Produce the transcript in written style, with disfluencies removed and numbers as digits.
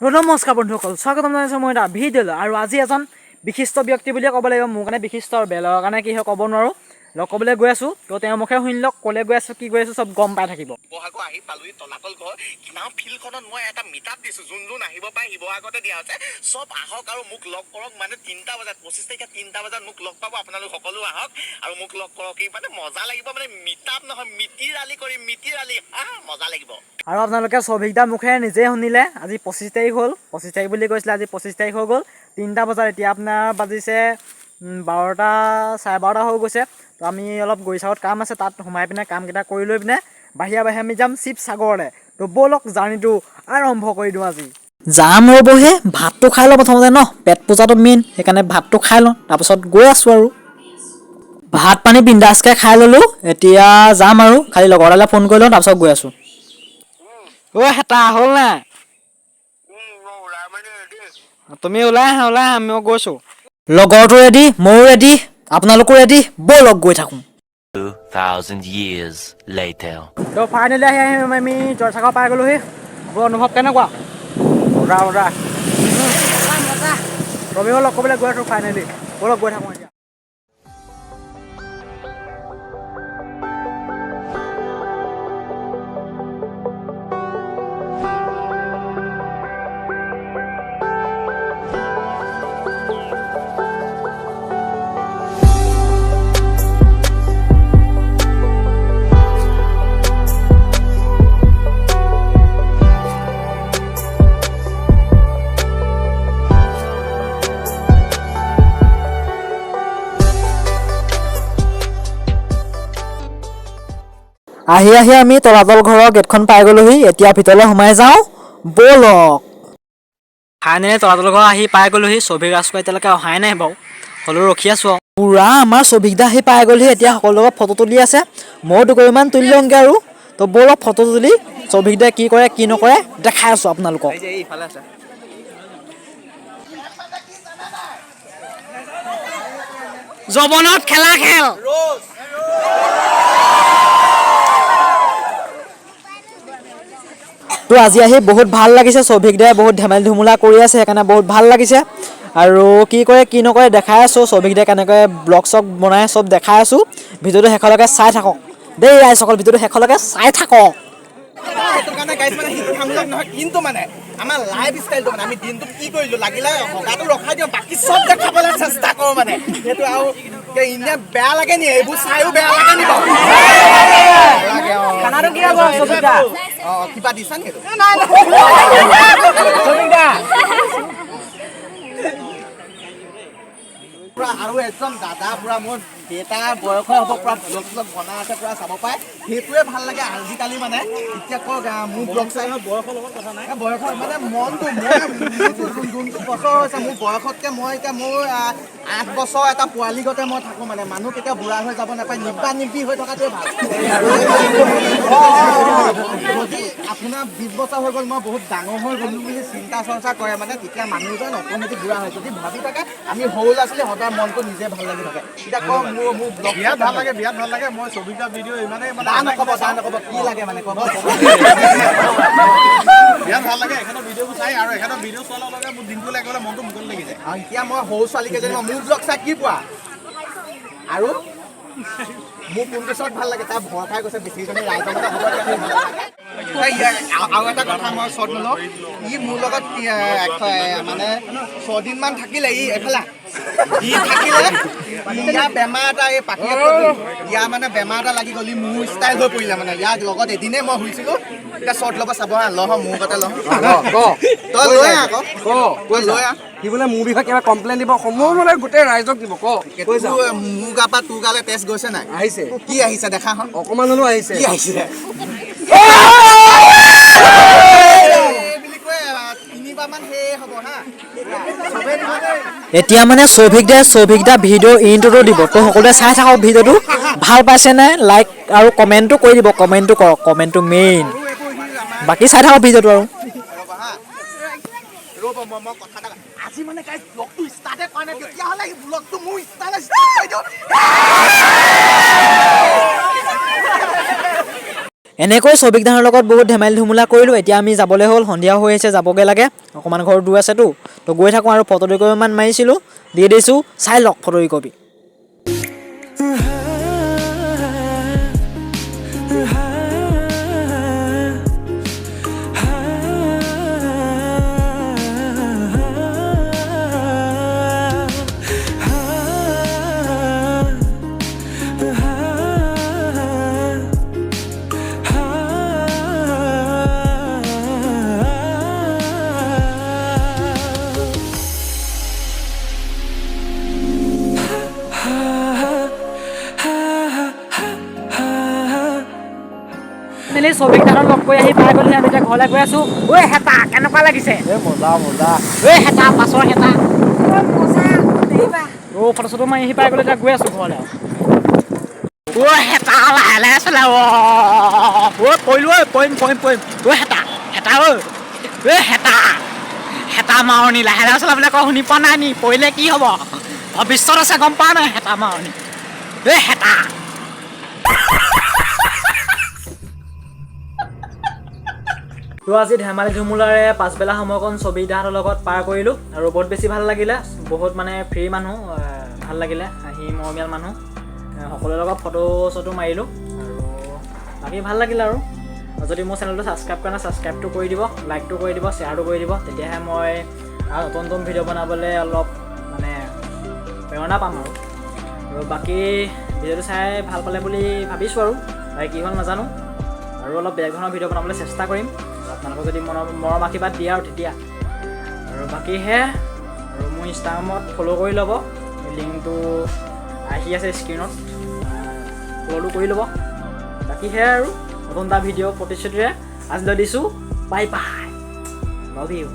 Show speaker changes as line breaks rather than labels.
নমস্কাৰ বন্ধুসকল, স্বাগতম জনাইছোঁ মই এটা ভিডিঅ'লৈ। আৰু আজি এজন বিশিষ্ট ব্যক্তি বুলিয়ে ক'ব লাগিব, মোৰ কাৰণে বিশিষ্ট আৰু বেলেগৰ কাৰণে কি হয় ক'ব নোৱাৰোঁ। লগ ক'বলৈ গৈ আছোঁ, তো তেওঁৰ মুখে শুনি লওক, ক'লৈ গৈ আছোঁ, কি গৈ আছোঁ, চব গম পাই থাকিব।
শিৱসাগৰ আহি পালোহি। তলাতল ঘৰ নাও ফিল্ডখনত মই এটা মিটআপ দিছো। যোন যোন আহিব পাৰে, শিৱসাগৰতে দিয়া হৈছে, চব আহক আৰু মোক লগ কৰক। মানে 3টা বজাত, 25 তাৰিখে 3টা বজাত মোক লগ পাব। আপোনালোক সকলো আহক আৰু মোক লগ কৰক। এই মানে মজা লাগিব, মানে মিটআপ নহয়, মিতিৰ আলি কৰিম, মিতিৰ আলি। আহ, মজা লাগিব।
আৰু আপোনালোকে সৌভিকদাৰ মুখেৰে নিজেই শুনিলে, আজি 25 তাৰিখ হ'ল, 25 তাৰিখ বুলি কৈছিলে, আজি 25 তাৰিখ হৈ গ'ল। 3টা বজাত, এতিয়া আপোনাৰ বাজিছে 12টা, 12:30 হৈ গৈছে। তো আমি অলপ গৌৰীসাগৰত কাম আছে, তাত সোমাই পিনে কামকেইটা কৰি লৈ পিনে বাহিৰে বাহিৰে আমি যাম শিৱসাগৰলৈ। তো ব'লক, জাৰ্ণিটো আৰম্ভ কৰি দিওঁ। আজি যাম, ৰ'বহে, ভাতটো খাই লওঁ প্ৰথমতে ন, পেট পূজাটো মেইন, সেইকাৰণে ভাতটো খাই লওঁ, তাৰপাছত গৈ আছোঁ। আৰু ভাত পানী বিন্দাছকৈ খাই ল'লোঁ, এতিয়া যাম আৰু। খালি লগৰ এটালৈ ফোন কৰি লওঁ, তাৰপাছত গৈ আছোঁ। অ' হেতা হ'ল নাই? তুমি ওলাই আহা, ওলাই আহা, মই গৈছোঁ। লগৰটো ৰেডি, ময়ো ৰেডি, আপোনালোকো ৰেডি, ব'লক গৈ থাকোঁ।
2,000 years later.
তো ফাইনেলি আহি আহি আমি জয়সাগৰ পাই গ'লোহি। মোৰ অনুভৱ কেনেকুৱা? মজা মজা। ৰবিও লগ কৰিবলৈ গৈ আছোঁ ফাইনেলি, ব'লক গৈ থাকোঁ এতিয়া। আহি আহি আমি তলাতল ঘৰৰ গেটখন পাই গ'লোহি, এতিয়া ভিতৰলৈ সোমাই যাওঁ ব'লক। ফাইনেলি তলাতল ঘৰ আহি পাই গ'লোহি। সৌভিক ৰাজখোৱা এতিয়ালৈকে অহাই নাই বাৰু, হ'লেও ৰখি আছোঁ আৰু। পূৰা আমাৰ সৌভিক দা আহি পাই গ'লহি, এতিয়া সকলোৰে লগত ফটো তুলি আছে, ময়ো দুকপিমান তুলি লওঁগৈ আৰু। তো ব'লক, ফটো তুলি সৌভিক দাই কি কৰে কি নকৰে দেখাই আছোঁ আপোনালোকক। জবনত খেলা খেল। তো আজি আহি বহুত ভাল লাগিছে। সৌভিক দাই বহুত ধেমালি ধুমুলা কৰি আছে, সেইকাৰণে বহুত ভাল লাগিছে। আৰু কি কৰে কি নকৰে দেখাই আছোঁ, সৌভিক দাই কেনেকৈ ব্লগ চগ বনাই চব দেখাই আছোঁ। ভিডিঅ'টো শেষলৈকে চাই থাকক দেই ৰাইজসকল, ভিডিঅ'টো শেষলৈকে চাই থাকক।
সেইটো কাৰণে গাইজ, মানে শিক্ষামূলক নহয়, কিন্তু মানে আমাৰ লাইফ ষ্টাইলটো, মানে আমি দিনটোত কি কৰিলোঁ, লাগিলে হগাটো ৰখাই দিওঁ, বাকী চব দেখাবলৈ চেষ্টা কৰোঁ। মানে সেইটো আৰু এনে বেয়া লাগে নি? এইবোৰ চায়ো বেয়া লাগে নি বাৰু? লাগে, অ।
খানাটো কি হ'ব সৌভিক দা?
অ, কিবা দিছা নি? সেইটো
সৌভিক দা।
পুৰা আৰু একদম দাদা, পুৰা মোৰ দেউতা বয়সৰ হ'ব, পুৰা ব্লগ চলগ বনাই আছে, পুৰা চাব পাৰে। সেইটোৱে ভাল লাগে আজিকালি। মানে এতিয়া কওক, মোৰ ব্লগ চাই
বয়সৰ লগত কথা নাই।
বয়সৰ মানে মনটো, মই মোৰতো যোনটো বছৰ হৈছে, মোৰ বয়সতকৈ মই এতিয়া মোৰ 8 বছৰ এটা পোৱালি গতে মই থাকোঁ। মানে মানুহ কেতিয়াও বুঢ়া হৈ যাব নাপায়, নিব্বা নিব্বি হৈ থকাটোৱে ভাল। যদি আপোনাৰ 20 বছৰ হৈ গ'ল, মই বহুত ডাঙৰ হৈ গ'লো বুলি চিন্তা চৰ্চা কৰে, মানে তেতিয়া মানুহজন অট'মেটিক বুঢ়া হয়। যদি ভাবি থাকে আমি সৰু ল'ৰা ছোৱালী, সদায় মনটো নিজে ভাল লাগি থাকে। এতিয়া কওঁ, মোৰ ব্লগ
বিৰাট ভাল লাগে, বিৰাট ভাল লাগে। মই ছবিটা ভিডিঅ' ইমানেই মানে
দা নক'ব, দা নক'ব, কি লাগে মানে ক'ব।
বিৰাট ভাল লাগে এখেতৰ ভিডিঅ'বোৰ চাই, আৰু এখেতৰ ভিডিঅ' চোৱাৰ লগে লগে মোৰ দিনটো লাগি গ'লে মনটো মুকলি লাগি যায়।
আৰু এতিয়া মই সৰু ছোৱালীকেইজনী, মই মোৰ ব্লগ চাই কি পোৱা আৰু মোৰ কোনটো শ্বট ভাল লাগে, তাই ভয় খাই গৈছে। বেছিজনী ৰাইজৰ মাজত হ'ব দিয়া। এই আৰু এটা কথা, মই শ্বট নলওঁ। ই মোৰ লগত মানে ছদিনমান থাকিলে, ই এইফালে আহ। ই থাকিলে ইয়াৰ বেমাৰ এটা, এই পাখি, ইয়াৰ মানে বেমাৰ এটা লাগি গ'ল, ই মোৰ ষ্টাইল হৈ পৰিলে। মানে ইয়াৰ লগত এদিনেই মই শুইছিলোঁ। এতিয়া শ্বট ল'ব চাব হা, লহ, মোৰ গতে লহ, তই লৈ আহ আকৌ, তই লৈ আহ।
সি বোলে মোৰ বিষয়ে কিবা কমপ্লেইন দিব, সমূহ মানে গোটেই ৰাইজক দিব, ক।
তোৰ মোৰ গা পৰা তোৰ গালে তেজ গৈছে নাই?
আহিছে।
কি আহিছে দেখা হন।
অকণমান হ'লেও আহিছে।
কি আহিছে বুলি কৈ তিনিবাৰমান সেয়ে হ'ব হা।
এতিয়া মানে সৌভিক দাই সৌভিক দা ভিডিঅ' ইণ্ট্ৰটো দিব, তো সকলোৱে চাই থাকক ভিডিঅ'টো। ভাল পাইছে নাই লাইক আৰু কমেণ্টটো কৰি দিব, কমেণ্টটো কৰক, কমেণ্টটো মেইন।
আৰু একো সি আমাৰ
বাকী চাই থাকক ভিডিঅ'টো আৰু।
ৰ'ব হা, ৰ'ব, মই কথা এটা আজি মানে গাইজ, ব্লগটো ষ্টাৰ্টে কৰা নাই, তেতিয়াহ'লে সি ব্লগটো মোৰ ষ্টাইলে ষ্টাৰ্ট কৰি দিওঁ।
এনেকৈ সৌভিক দাহঁতৰ লগত বহুত ধেমালি ধুমুলা কৰিলোঁ। এতিয়া আমি যাবলৈ হ'ল, সন্ধিয়া হৈ আহিছে, যাবগৈ লাগে, অকণমান ঘৰ দূৰ আছেতো। তো গৈ থাকোঁ আৰু ফটো দুকপিমান মাৰিছিলোঁ, দি দিছোঁ, চাই লওক ফটো দুকপি। মেলি সৌভিক দাহঁতক লগ কৰি আহি পাই গ'লহি। আমি এতিয়া ঘৰলৈ গৈ আছোঁ। ঐ হেতা, কেনেকুৱা লাগিছে?
মজা মজা।
ঐ হেতা, পাছৰ হেতা। অ' ফটো চটো মাৰি আহি পাই গ'লো, এতিয়া গৈ আছোঁ ঘৰলৈ। ঐ হেতা, লাহে লাহে চলাব। ঐ পৰিলোঁ, ঐ পৰিম পৰিম পৰিম। ঐ হেতা হেতা, ঐ ঐ হেতা হেতা মাৰণি, লাহে লাহে চলাবলৈ কওঁ, শুনি পোৱা নাই নি? পৰিলে কি হ'ব, ভৱিষ্যত আছে, গম পোৱা নাই? হেতা মাৰণি, ঐ হেতা। তো আজি ধেমালি ধুমুলাৰে পাছবেলা সময়কণ ছবি দাহঁতৰ লগত পাৰ কৰিলোঁ আৰু বহুত বেছি ভাল লাগিলে। বহুত মানে ফ্ৰী মানুহ, ভাল লাগিলে, হাঁহি মৰমীয়াল মানুহ। সকলোৰে লগত ফটো চটো মাৰিলোঁ আৰু বাকী ভাল লাগিলে। আৰু যদি মোৰ চেনেলটো ছাবস্ক্ৰাইব কৰা নাই, ছাবস্ক্ৰাইবটো কৰি দিব, লাইকটো কৰি দিব, শ্বেয়াৰটো কৰি দিব, তেতিয়াহে মই আৰু নতুন নতুন ভিডিঅ' বনাবলৈ অলপ মানে প্ৰেৰণা পাম। আৰু বাকী ভিডিঅ'টো চাই ভাল পালে বুলি ভাবিছোঁ, আৰু বাকী কি হ'ল নাজানো, আৰু অলপ বেলেগ ধৰণৰ ভিডিঅ' বনাবলৈ চেষ্টা কৰিম, আপোনালোকক যদি মনৰ মৰম আশীৰ্বাদ দিয়ে আৰু তেতিয়া। আৰু বাকী সেয়াই। আৰু মোৰ ইনষ্টাগ্ৰামত ফ'ল' কৰি ল'ব, লিংকটো আহি আছে স্ক্ৰীণত, ফ'ল'টো কৰি ল'ব। বাকী সেয়াই, আৰু নতুন এটা ভিডিঅ' প্ৰতিশ্ৰুতিৰে আজিলৈ দিছোঁ। Bye bye, love you.